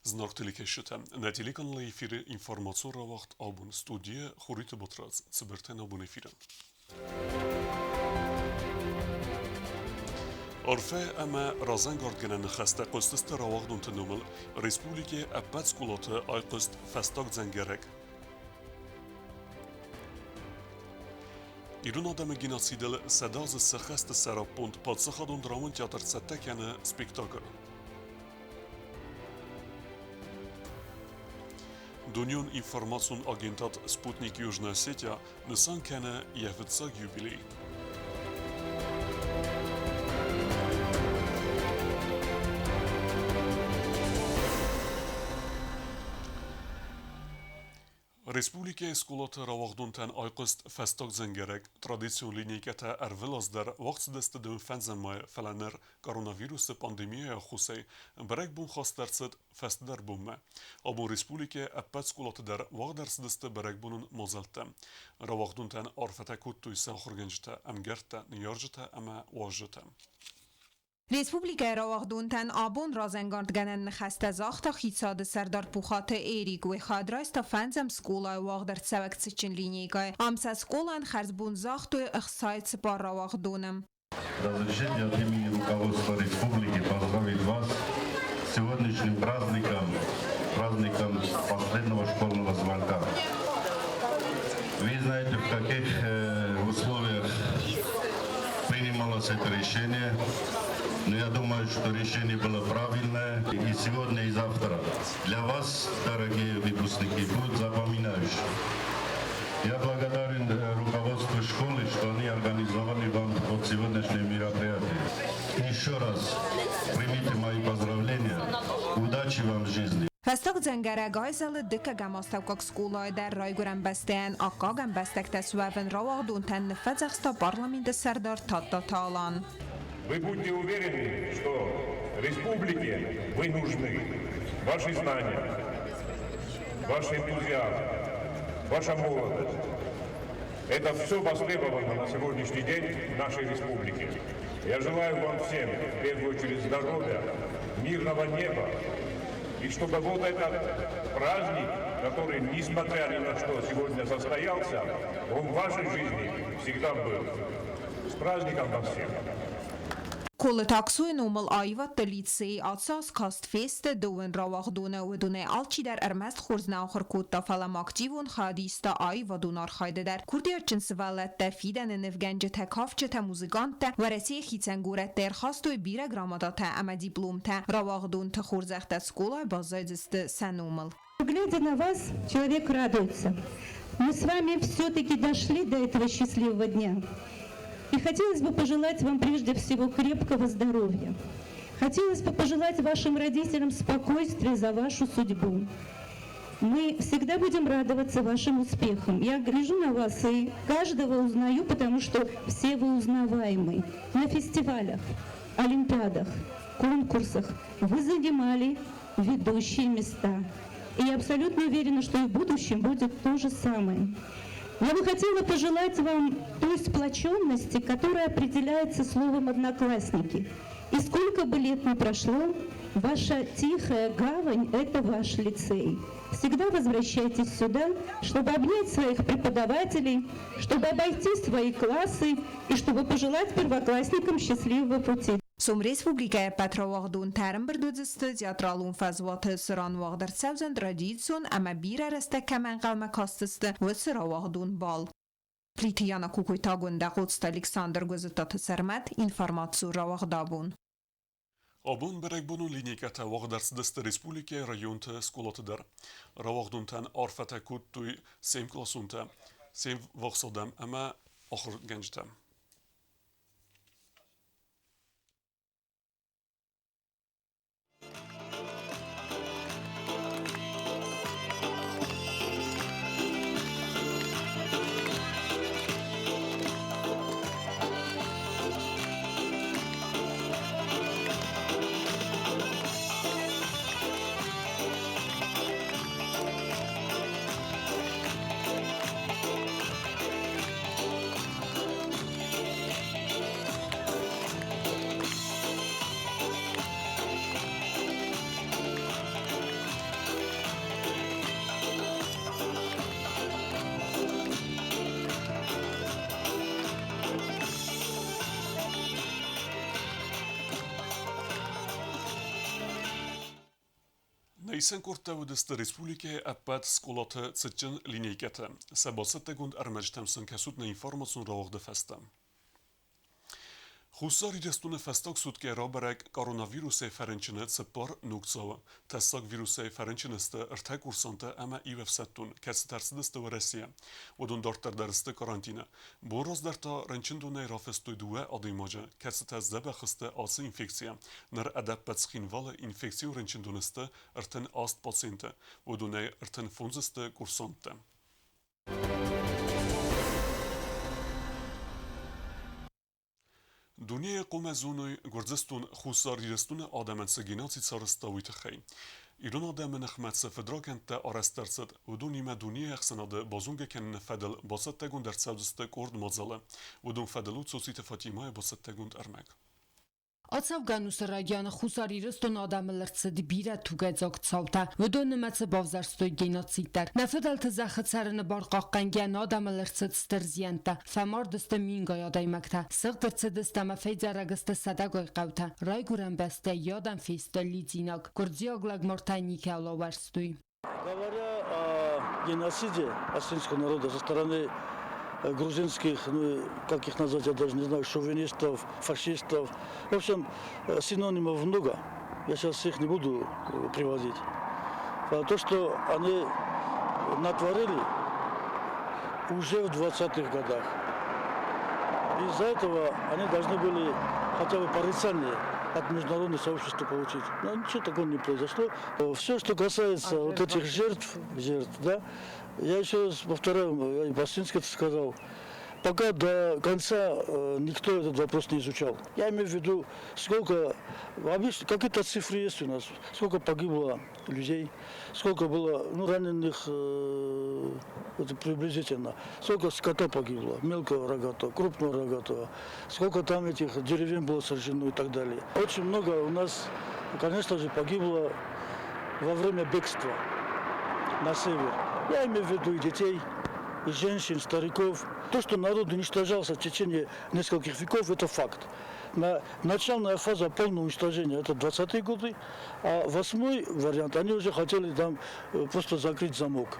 Зынаргъ телекӕсджытӕ, нӕ телеканалы эфиры информацион рауагъд абон студийӕ Хуриты Батрадз цыбыртӕ нӕ бон эфиры. Арфӕ ӕмӕ разӕнгардгӕнӕн ныхӕстӕ хъуыстысты рауагъдонты номыл республикӕйы ӕппӕт скъолаты айхъуыст фӕстаг дзӕнгӕрӕг. Ирон адӕмы геноцидыл 100 азы сӕххӕсты сӕраппонд паддзахадон драмон театр цӕттӕ кӕны спектакль. Дунеон информацион агентад «Спутник Южная Осетия» нысан кӕны йӕ фыццаг юбилей. Республикӕйы скъолаты рауагъдонтӕн айхъуыст фӕстаг дзӕнгӕрӕг. Традицион линейкӕтӕ ӕрвылаз дӕр уагъд цыдысты дыууынфӕндзӕм майы, фӕлӕ ныр коронавирусы пандемийӕйы аххосӕй бӕрӕгбон хаст ӕрцыд фӕстӕдӕр бонмӕ. Абон республикӕйы ӕппӕт скъолаты дӕр уагъд ӕрцыдысты бӕрӕгбонон мадзӕлттӕ. Рауагъдонтӕн арфӕтӕ кодтой сӕ ахуыргӕнджытӕ, ӕмгӕрттӕ, ныййарджытӕ ӕмӕ уазджытӕ. Республикӕйы рауагъдонтӕн абон разӕнгардгӕнӕн ныхӕстӕ загъта хицауады сӕрдар Пухаты Эрик. Уый хӕд райста фӕндзӕм скъолайы уагъд ӕрцӕуӕг цытджын линейкӕйы. Ам сӕ скъолайӕн хӕрзбон загътой 64 рауагъдоны. Разрешите от имени руководства республики поздравить вас с сегодняшним праздником, праздником последнего школьного звонка. Вы знаете, в каких условиях принималось это решение. Но я думаю, что решение было правильное и сегодня, и завтра. Для вас, дорогие выпускники, будет запоминающим. Я благодарен руководству школы, что они организовали вам вот сегодняшнее мероприятие. Еще раз примите мои поздравления. Удачи вам в жизни. Фӕстаг дзӕнгӕрӕг айзӕлыд дыккӕгӕм астӕуккаг скъолайы дӕр райгуырӕн бӕстӕйӕн аккаг ӕмбӕстӕгтӕ суӕвын рауагъдонтӕн ныффӕдзӕхста парламенты сӕрдар Тадтаты Алан. Вы будьте уверены, что республике вы нужны. Ваши знания, ваш энтузиазм, ваша молодость. Это все востребовано на сегодняшний день в нашей республике. Я желаю вам всем, в первую очередь, здоровья, мирного неба, и чтобы вот этот праздник, который, несмотря ни на что, сегодня состоялся, он в вашей жизни всегда был. С праздником вас всех! Колыты Аксойы номыл аивӕдты лицейы ацы аз каст фесты дыууын рауагъдоны. Уыдонӕй алчидӕр ӕрмӕст хорз нӕ ахуыр кодта, фӕлӕ ма активон хайад иста аивадон архайды дӕр. Курдиатджын сывӕллӕттӕ, фидӕны нывгӕнджытӕ, кафджытӕ, музыканттӕ Уӕрӕсейы хицӕн горӕттӕй ӕрхастой бирӕ грамотатӕ ӕмӕ дипломтӕ. Рауагъдонты хорзӕхтӕ скъолайы баззайдзысты сӕ номыл. Глядя на вас, человек радуется. Мы с вами все-таки дошли до этого счастливого дня. И хотелось бы пожелать вам прежде всего крепкого здоровья. Хотелось бы пожелать вашим родителям спокойствия за вашу судьбу. Мы всегда будем радоваться вашим успехам. Я гляжу на вас и каждого узнаю, потому что все вы узнаваемы. На фестивалях, олимпиадах, конкурсах вы занимали ведущие места. И я абсолютно уверена, что и в будущем будет то же самое. Я бы хотела пожелать вам той сплоченности, которая определяется словом «одноклассники». И сколько бы лет ни прошло, ваша тихая гавань – это ваш лицей. Всегда возвращайтесь сюда, чтобы обнять своих преподавателей, чтобы обойти свои классы и чтобы пожелать первоклассникам счастливого пути. Сом республикӕйы ӕппӕт рауагъдонтӕ ӕрӕмбырд уыдзысты театралон фӕзуаты, цыран уагъд ӕрцӕудзӕн традицион ӕмӕ бирӕ рӕстӕг кӕмӕ ӕнхъӕлмӕ кастысты, уыцы рауагъдон бал. Плиты Яна Кукойты Агуындӕ, Хъоцты Александр, Гуызыттаты Сӕрмӕт, информацийы рауагъдабон. Абон бӕрӕгбонон линейкӕтӕ уагъд ӕрцыдысты республикӕйы районты скъолаты дӕр. Рауагъдонтӕн арфӕтӕ кодтой се мкъласонтӕ, се ввахс адӕм ӕмӕ ахуыргӕнджытӕ. Хицӕн къордтӕ уыдысты республикӕйы ӕппӕт скъолаты цытджын линейкӕтӕ. Сӕ бацӕттӕгонд ӕрмӕджытӕм сын кӕсут нӕ информацион рауагъды фӕстӕ. Хуссар Ирыстоны фӕстаг суткӕ рабӕрӕг коронавирусӕй фӕрынчыны цыппар ног цауы. Тӕссаг вирусӕй фӕрынчын сты ӕртӕ курсанты ӕмӕ иу ӕфсӕддон, кӕцытӕ ӕрцыдысты Уӕрӕсейӕ. Уыдон дарддӕр дӕр сты карантины. Бон раздӕр та рынчындонӕй рафыстой дыууӕ адӕймаджы, кӕцытӕ сдзӕбӕх сты ацы инфекцийӕ. Ныр ӕдӕппӕт Цхинвалы инфекцион рынчындоны сты 38 пациенты, уыдонӕй 35 сты курсанттӕ. Дунейы хъуамӕ зоной Гуырдзыстон Хуссар Ирыстоны адӕмӕн цы геноцид сарӕзта, уый тыххӕй. Ирон адӕмы ныхмӕ цы фыдракӕндтӕ арӕзт ӕрцыд, уыдонимӕ дунейы ӕхсӕнады базонгӕ кӕныны фӕдыл бацӕттӕгонд ӕрцӕудзысты къорд мадзалы. Уыдон фӕдыл у Цоциты Фатимӕйы бацӕттӕгонд ӕрмӕг. Ацӕугӕ ӕнусы райдианы Хуссар Ирыстоны адӕмыл ӕрцыд бирӕ тугӕйдзаг цаутӕ. Уыдон нымӕцы бавзӕрстой геноцид дӕр. Нӕ фыдӕлты зӕххы цӕрыны бар хъахъхъӕнгӕ нӕ адӕмыл ӕрцыд стыр зиӕнттӕ. Фӕмард сты мингай адӕймӕгтӕ. Сыгъд ӕрцыдысты ӕмӕ федзӕрӕг сты сӕдӕгай хъӕутӕ. Райгуырӕн бӕстӕ йӕ адӕм фесты лидзинаг. Гуырдзиаг лӕгмартӕ никӕуыл ауӕрстой. Говоря о геноциде осетинского народа со стороны грузинских, ну, как их назвать, я даже не знаю, шовинистов, фашистов. В общем, синонимов много. Я сейчас их не буду приводить. А то, что они натворили уже в 20-х годах. Из-за этого они должны были хотя бы порицание от международного сообщества получить. Но ничего такого не произошло. Все, что касается вот этих жертв, жертв, да, я еще раз повторяю, я и Басинский это сказал, пока до конца никто этот вопрос не изучал. Я имею в виду, сколько, обычно, какие-то цифры есть у нас, сколько погибло людей, сколько было, ну, раненых, это приблизительно, сколько скота погибло, мелкого рогатого, крупного рогатого, сколько там этих деревень было сожжено и так далее. Очень много у нас, конечно же, погибло во время бегства на север. Я имею в виду и детей, и женщин, стариков. То, что народ уничтожался в течение нескольких веков, это факт. Начальная фаза полного уничтожения – это 20-е годы, а восьмой вариант, они уже хотели там просто закрыть замок,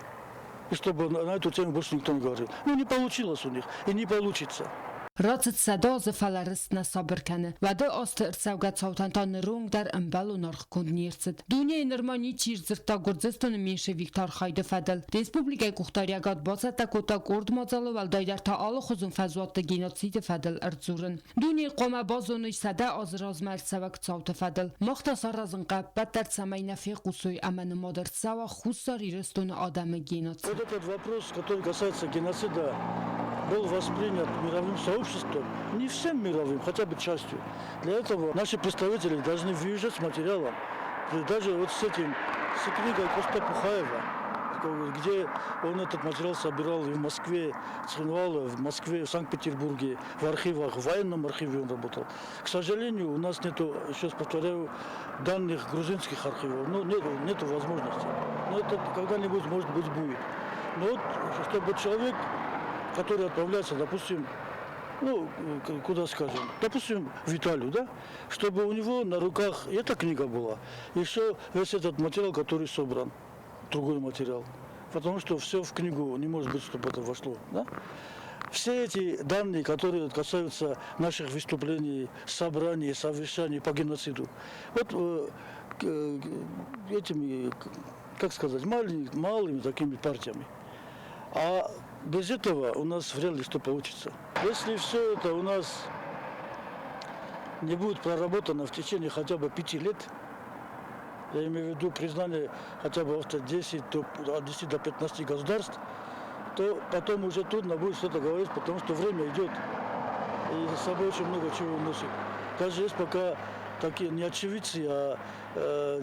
и чтобы на эту тему больше никто не говорил. Ну, не получилось у них, и не получится. Рацыд сӕдӕ азы, фӕлӕ рыст нӕ сабыр кӕны. Уӕды азты ӕрцӕугӕ цаутӕн та ныронг дӕр ӕмбӕлон аргъгонд не рцыд. Дунейы нырма ничи сдзырдта Гуырдзыстоны меньшевикты архайды фӕдыл. Республикӕйы къухдариӕгад бацӕттӕ кодта къорд мадзалы, уӕлдайдӕр та алыхуызон фӕзуӕтты геноциды фӕдыл ӕрдзурын. Дунейы хъуамӕ базоной сӕдӕ азы размӕ ӕрцӕуӕг цауты фӕдыл. Мах та саразын хъӕуы ӕппӕт дӕр, цӕмӕй нӕ фехъусой ӕмӕ нымад ӕрцӕуа Хуссар Ирыстоны адӕмы геноцид. Вот этот вопрос, который касается геноцида, был воспринят мировым сообществом, не всем мировым, хотя бы частью. Для этого наши представители должны выезжать с материалом, даже вот с этим, с книгой Коста Пухаева, где он этот материал собирал и в Москве, Цхинвале, в Москве, в Санкт-Петербурге, в архивах, в военном архиве он работал. К сожалению, у нас нету, еще раз повторяю, данных грузинских архивов, ну, нету возможности. Но это когда-нибудь, может быть, будет. Но вот, чтобы человек, который отправляется, допустим, ну, куда скажем, допустим, в Италию, да, чтобы у него на руках эта книга была, еще весь этот материал, который собран, другой материал. Потому что все в книгу не может быть, чтобы это вошло. Да? Все эти данные, которые касаются наших выступлений, собраний, совещаний по геноциду, вот этими, как сказать, малыми, малыми такими партиями. А без этого у нас вряд ли что получится. Если все это у нас не будет проработано в течение хотя бы 5 лет, я имею в виду признание хотя бы от 10 до, от 10 до 15 государств, то потом уже трудно будет что-то говорить, потому что время идет, и за собой очень много чего уносит. Даже есть пока такие не очевидцы, а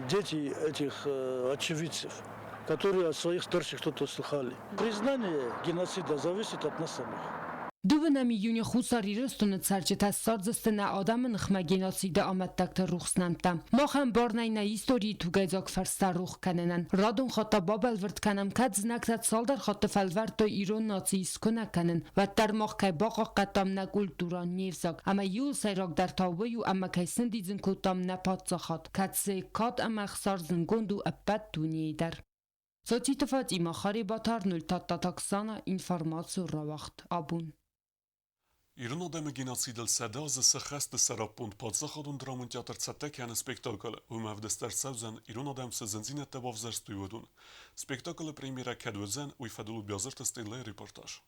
дети этих очевидцев, которые от своих старших что-то слыхали. Признание геноцида зависит от нас самих. Дыууынӕм июны Хуссар Ирыстоны цӕрджытӕ ссардзысты нӕ адӕмы ныхмӕ геноциды амӕттӕгты рухс нӕмттӕ. Махӕн бар нӕй нӕ историйы тугӕйдзаг фӕрстӕ рух кӕнынӕн. Радон хатт та бабӕлвырд кӕнӕм, кӕд знӕгтӕ цалдӕр хатты фӕлвӕрдтой ирон нацийы скуынӕг кӕнын, уӕддӕр мах кӕй бахъахъхъӕдтам нӕ культурӕ, не взаг ӕмӕ иуыл сӕйрагдӕр та уый у, ӕмӕ кӕй сӕндидзын кодтам нӕ паддзахад, кӕд сӕ кад ӕмӕ ӕхсар зындгонд у ӕппӕт дунейы дӕр. Цоциты Фатимӕ, Харебаты Арнольд, Тадтаты Оксана, информацион рауагъд абон. Ирон адӕмы геноцидыл 100 азы сӕххӕсты сӕраппонд паддзахадон драмон театр цӕттӕ кӕны спектакль. Уымӕ ӕвдыст ӕрцӕудзӕн, ирон адӕм цы зындзинӕдтӕ бавзӕрстой, уыдон. Спектаклы премьерӕ кӕд уыдзӕн, уый фӕдыл у Биазырты Стеллӕйы репортаж.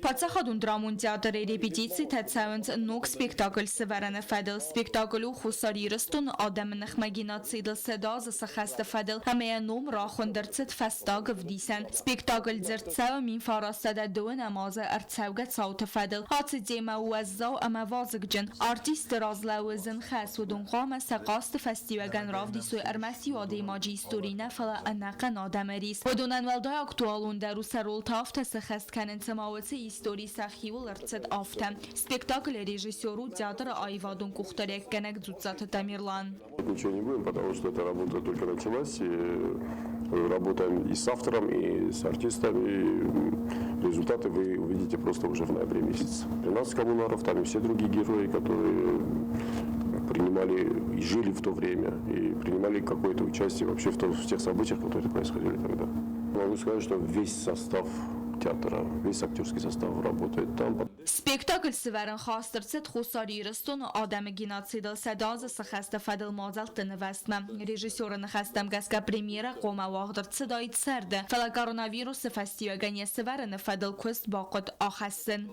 Паддзахадон драмон театры репетицитӕ цӕуынц ног спектакль сӕвӕрыны фӕдыл. Спектакль у Хуссар Ирыстоны адӕмы ныхмӕ геноцидыл 100 азы сыхӕсты фӕдыл ӕмӕ йӕ ном рахуынд ӕрцыд фӕстаг ӕвдисӕн. Спектакль дзырд цӕуы 1902 азы ӕрцӕугӕ цауты фӕдыл. Ацы темӕ у уӕззау ӕмӕ вазыгджын. Артистты раз лӕууы зын хӕс, уыдон хъуамӕ сӕ хъазты фӕстиуӕгӕн равдисой ӕрмӕст иу адӕймаджы истори нӕ, фӕлӕ ӕнӕхъӕн адӕмы рис. Уыдонӕн уӕлдай актуалондӕр у сӕ ролтӕ афтӕ сыххӕст кӕнын, цыма уыцы истори сӕхиуыл ӕрцыд, афтӕ. Спектаклы режиссер у театры аивадон къухдариуӕггӕнӕг Дзуццаты Тамерлан. Ничего не будем, потому что эта работа только началась. И работаем и с автором, и с артистами. Результаты вы увидите просто уже в ноябре месяце. 13 коммунаров, там и все другие герои, которые принимали и жили в то время, и принимали какое-то участие вообще в тех событиях, которые происходили тогда. Могу сказать, что весь состав театра, весь актерский состав работает там. Спектакль сӕвӕрын хаст ӕрцыд Хуссар Ирыстоны адӕмы геноцидыл 100 азы сыхӕсты фӕдыл мадзӕлтты нывӕзтмӕ. Режиссеры ныхӕстӕм гӕсгӕ премьерӕ хъуамӕ уагъд ӕрцыдаид сӕрды, фӕлӕ коронавирусы фӕстиуӕгӕн йӕ сӕвӕрыны фӕдыл куыст бахъуыд ахӕссын.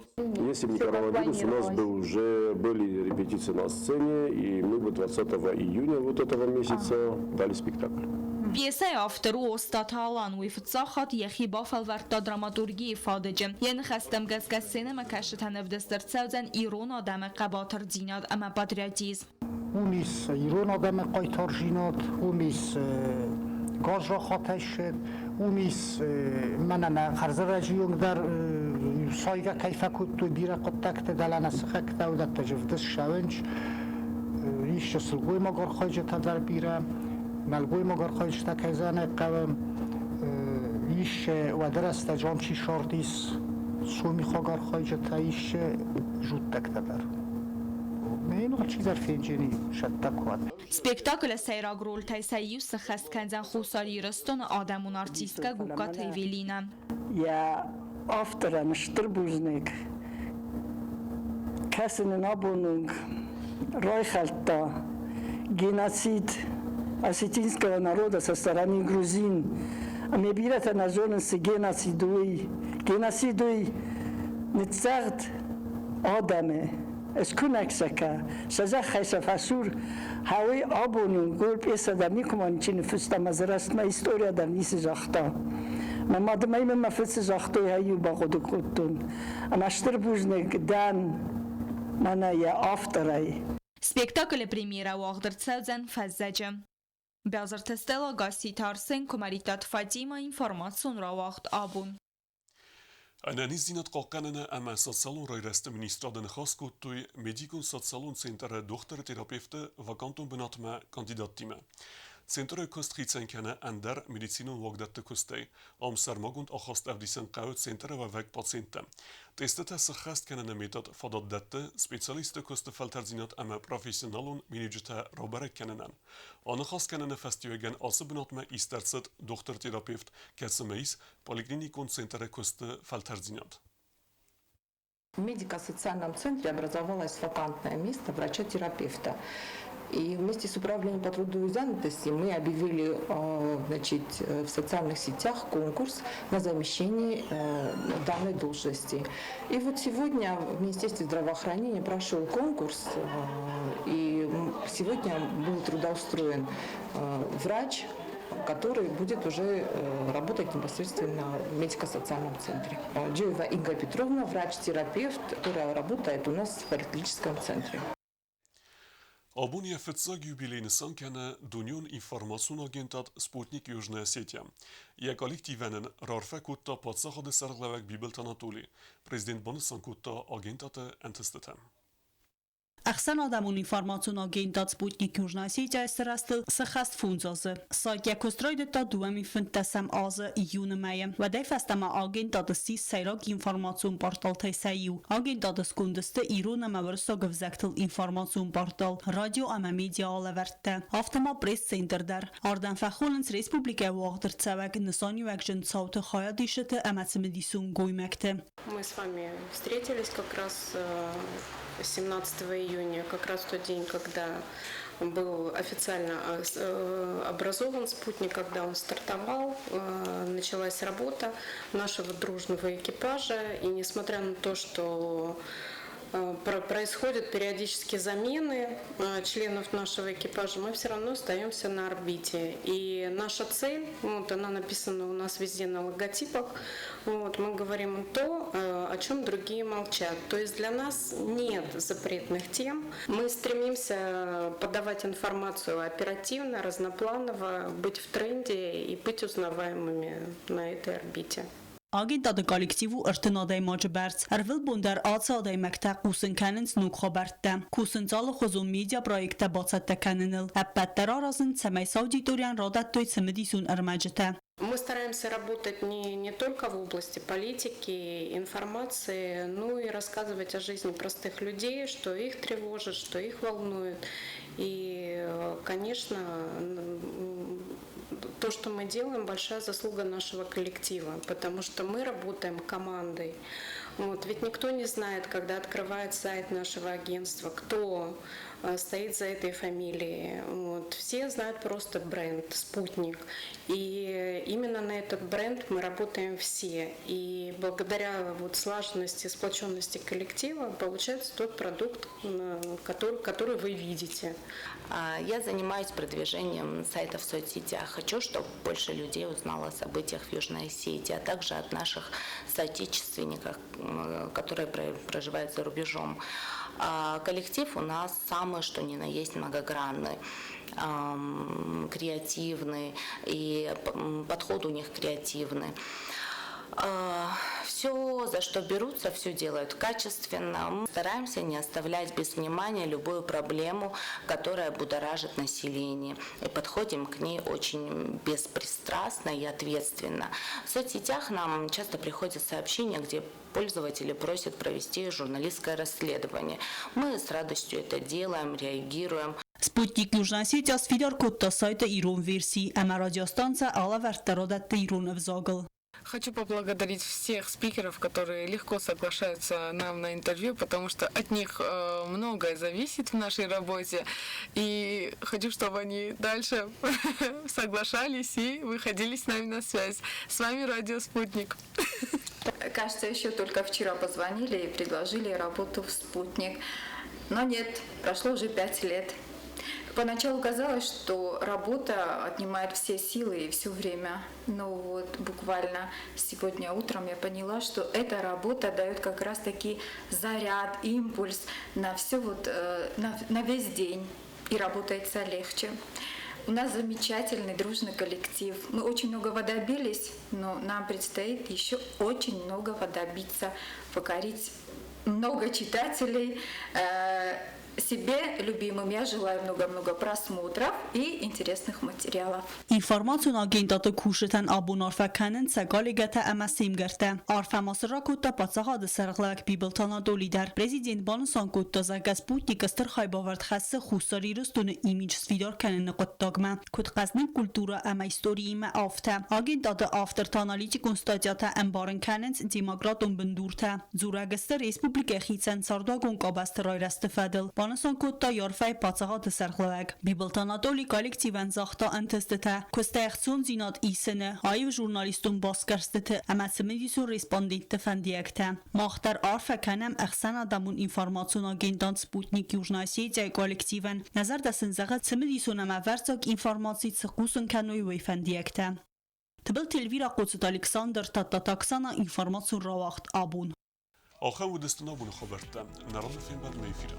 Если бы не коронавирус, у нас бы уже были репетиции на сцене, и мы бы 20 июня вот этого месяца дали спектакль. Пьесӕйы автор у Остъаты Алан. Уый фыццаг хатт йӕхи бафӕлвӕрдта драматургийы фадыджы. Йӕ ныхӕстӕм гӕсгӕ сценӕмӕкӕсджытӕн ӕвдыст ӕрцӕудзӕн ирон адӕмы хъӕбатырдзинад ӕмӕ патриотизм. Уым ис ирон адӕмы хъайтардзинад, уым ис гадзрахатӕй ссыд, уым ис мӕнӕ нӕ хӕрзӕрӕджы онг дӕр сайгӕ кӕй фӕкодтой бирӕ хъуыддӕгтӕ, дӕлӕ нӕ сыхӕгтӕ, уыдӕттӕ ӕвдыст ссӕуынц. Ис сылгоймаг архайджытӕ дӕр бирӕ, нӕлгоймаг архайджытӕ кӕй зӕгъын хъӕуы. Ис уӕды рӕстӕджы ам чи сардис, сомихаг архайджытӕ, ис жуттӕгтӕ дӕр. Чидӕр фенджени сӕттӕ куад. Спектаклы сӕйраг рольтӕй сӕ иу сыххӕст кӕндзӕн Хуссар Ирыстоны адӕмон артисткӕ Гугкаты Эвелинӕ. Йӕ авторӕн стыр бузныг, кӕцы нын абон онг райхӕлдта геноцид осетинского народа со стороны грузин. Ӕмӕ бирӕтӕ нӕ зонынц, цы геноцид у, уый. Геноцид уый ныццагъд адӕмы, скуынӕг сӕ кӕ, сӕ зӕххӕй сӕ фӕсур. Хауй абон онг гол пьесӕ дӕр никуыма ничи ныффыста ӕмӕ дзы рӕстмӕ история дӕр ницы загъта. Мӕ мадымӕ мын мӕ фыд цы загътой, ай-иу бахъуыды кодтон. Ӕмӕ стыр бузныг дӕн мӕнӕ йӕ авторӕй. Спектаклы премьерӕ уагъд ӕрцӕудзӕн фӕззӕджы. Бязырты Стелла, Гасситы Арсен, Куымӕридтаты Фатимӕ, информацион рауагъд абон. Ӕнӕниздзинад хъахъхъӕныны ӕмӕ социалон райрӕзты министрады ныхас кодтой медикон-социалон центры дохтыр-терапевты вакантон бынатмӕ кандидаттимӕ. Центры куыст хицӕн кӕны ӕндӕр медицинон уагдӕтты куыстӕй. Ам сӕрмагонд ахаст ӕвдисӕн хъӕуы центры уӕвӕг пациенттӕм. Тестытӕ сыххӕст кӕныны метод фадат дӕтты специалистты куысты фӕлтӕрддзинад ӕмӕ профессионалон миниуджытӕ рабӕрӕг кӕнынӕн. Аныхас кӕныны фӕстиуӕгӕн ацы бынатмӕ ист ӕрцыд дохтыр-терапевт, кӕцымӕ ис поликлиникон центры куысты фӕлтӕрддзинад. В медико-социальном центре образовалось вакантное место врача-терапевта. И вместе с управлением по труду и занятости мы объявили, значит, в социальных сетях конкурс на замещение данной должности. И вот сегодня в Министерстве здравоохранения прошел конкурс, и сегодня был трудоустроен врач, который будет уже работать непосредственно в медико-социальном центре. Джоева Инга Петровна, врач-терапевт, которая работает у нас в поликлиническом центре. Абон йӕ фыццаг юбилей нысан кӕны дунеон информацион агентад «Спутник Южная Осетия». Йӕ коллективӕн ын раарфӕ кодта паддзахады сӕргълӕууӕг Бибылты Анатоли. Президент банысан кодта агентады ӕнтыстытӕ. Ӕхсӕнадӕмон информацион агентад «Спутник Южная Осетия» сырӕзтыл сыххӕст фондз азы. Сайт йӕ куыст райдыдта 2015 азы июны мӕйы. Уӕдӕй фӕстӕмӕ агентад ссис сӕйраг информацион порталтӕй сӕ иу. Агентады сконды сты ирон ӕмӕ уырыссаг ӕвзӕгтыл информацион портал, радио ӕмӕ медиа-алӕвӕрдтӕ, афтӕ ма пресс-центр дӕр. Ардӕм фӕхонынц республикӕйы уагъд ӕрцӕуӕг нысаниуӕгджын цауты хайадисджыты ӕмӕ цымыдисон гоймӕгты. Мы с вами встретились как раз 17 июня, как раз в тот день, когда был официально образован спутник, когда он стартовал, началась работа нашего дружного экипажа. И несмотря на то, что происходят периодически замены членов нашего экипажа, мы все равно остаемся на орбите. И наша цель, вот она написана у нас везде на логотипах, вот, мы говорим то, о чем другие молчат. То есть для нас нет запретных тем. Мы стремимся подавать информацию оперативно, разнопланово, быть в тренде и быть узнаваемыми на этой орбите. Агентады коллектив у 30 адӕймаджы бӕрц. Ӕрвылбон дӕр ацы адӕймӕгтӕ хъусын кӕнынц ног хабӕрттӕ. Кусынц алыхуызон медиапроекттӕ бацӕттӕ кӕныныл. Ӕппӕт дӕр аразынц, цӕмӕй сӕ аудиторийӕн радӕттой цымыдисон ӕрмӕджытӕ. Мы стараемся работать не только в области политики, информации, но и рассказывать о жизни простых людей, что их тревожит, что их волнует. И, конечно, то, что мы делаем, большая заслуга нашего коллектива, потому что мы работаем командой. Вот, ведь никто не знает, когда открывает сайт нашего агентства, кто стоит за этой фамилией. Вот. Все знают просто бренд «Спутник». И именно на этот бренд мы работаем все. И благодаря вот слаженности, сплоченности коллектива получается тот продукт, который вы видите. Я занимаюсь продвижением сайта в соцсетях. Хочу, чтобы больше людей узнало о событиях в Южной Осетии, а также от наших соотечественников, которые проживают за рубежом. Коллектив у нас самый что ни на есть многогранный, креативный, и подход у них креативный. Все, за что берутся, все делают качественно. Мы стараемся не оставлять без внимания любую проблему, которая будоражит население. И подходим к ней очень беспристрастно и ответственно. В соцсетях нам часто приходят сообщения, где пользователи просят провести журналистское расследование. Мы с радостью это делаем, реагируем. Спутник Южная Осетия сфидар кодта сайты ирон версий, ӕмӕ радиостанцӕ алӕвӕрдтӕ радӕтты ирон ӕвзагыл. Хочу поблагодарить всех спикеров, которые легко соглашаются нам на интервью, потому что от них многое зависит в нашей работе. И хочу, чтобы они дальше соглашались и выходили с нами на связь. С вами Радио Спутник. Кажется, еще только вчера позвонили и предложили работу в «Спутник». Но нет, прошло уже 5 лет. Поначалу казалось, что работа отнимает все силы и все время. Но вот буквально сегодня утром я поняла, что эта работа дает как раз-таки заряд, импульс на все вот, на весь день. И работается легче. У нас замечательный, дружный коллектив. Мы очень многого добились, но нам предстоит еще очень многого добиться, покорить много читателей. Себе любимым я желаю много-много просмотров и интересных материалов. Информацион агентады кусджытӕн абон арфӕ кӕнынц сӕ коллегӕтӕ ӕмӕ се мгӕрттӕ. Арфӕ ма сын ракодта паддзахады сӕргълӕууӕг Бибылты Анатоли дӕр. Президент банысан кодта, зӕгъгӕ, Спутник стыр хайбавӕрд хӕссы Хуссар Ирыстоны имидж сфидар кӕныны хъуыддагмӕ, куыд хъӕздыг культурӕ ӕмӕ историимӕ, афтӕ. Агентады автортӕ аналитикон статьятӕ ӕмбарын кӕнынц демократон бындуртӕ. Дзурӕг сты республикӕйы хицӕн цардуагон къабӕзты райрӕзты фӕдыл, банысан кодта йӕ арфӕйы паддзахады сӕргълӕууӕг. Бибылты Анатоли коллективӕн загъта ӕнтыстытӕ, куысты ӕхцондзинад исыны, аив журналистон басгӕрстыты ӕмӕ цымыдисон респондентты фӕндиӕгтӕ. Мах дӕр арфӕ кӕнӕм ӕхсӕнадӕмон информацион агентад «Спутник Южная Осетия» коллективӕн. Нӕ зӕрдӕ сын зӕгъы цымыдисон ӕмӕ ӕвӕрццаг информаци цы хъусын кӕной, уый фӕндиӕгтӕ. Тыбылты Эльвира, Хъоцыты Александр, Тадтаты Оксана, информацион рауагъд «Абон». Ахӕм уыдысты нӕ абоны хабӕрттӕ. Нӕ рады фембӕлдмӕ эфиры.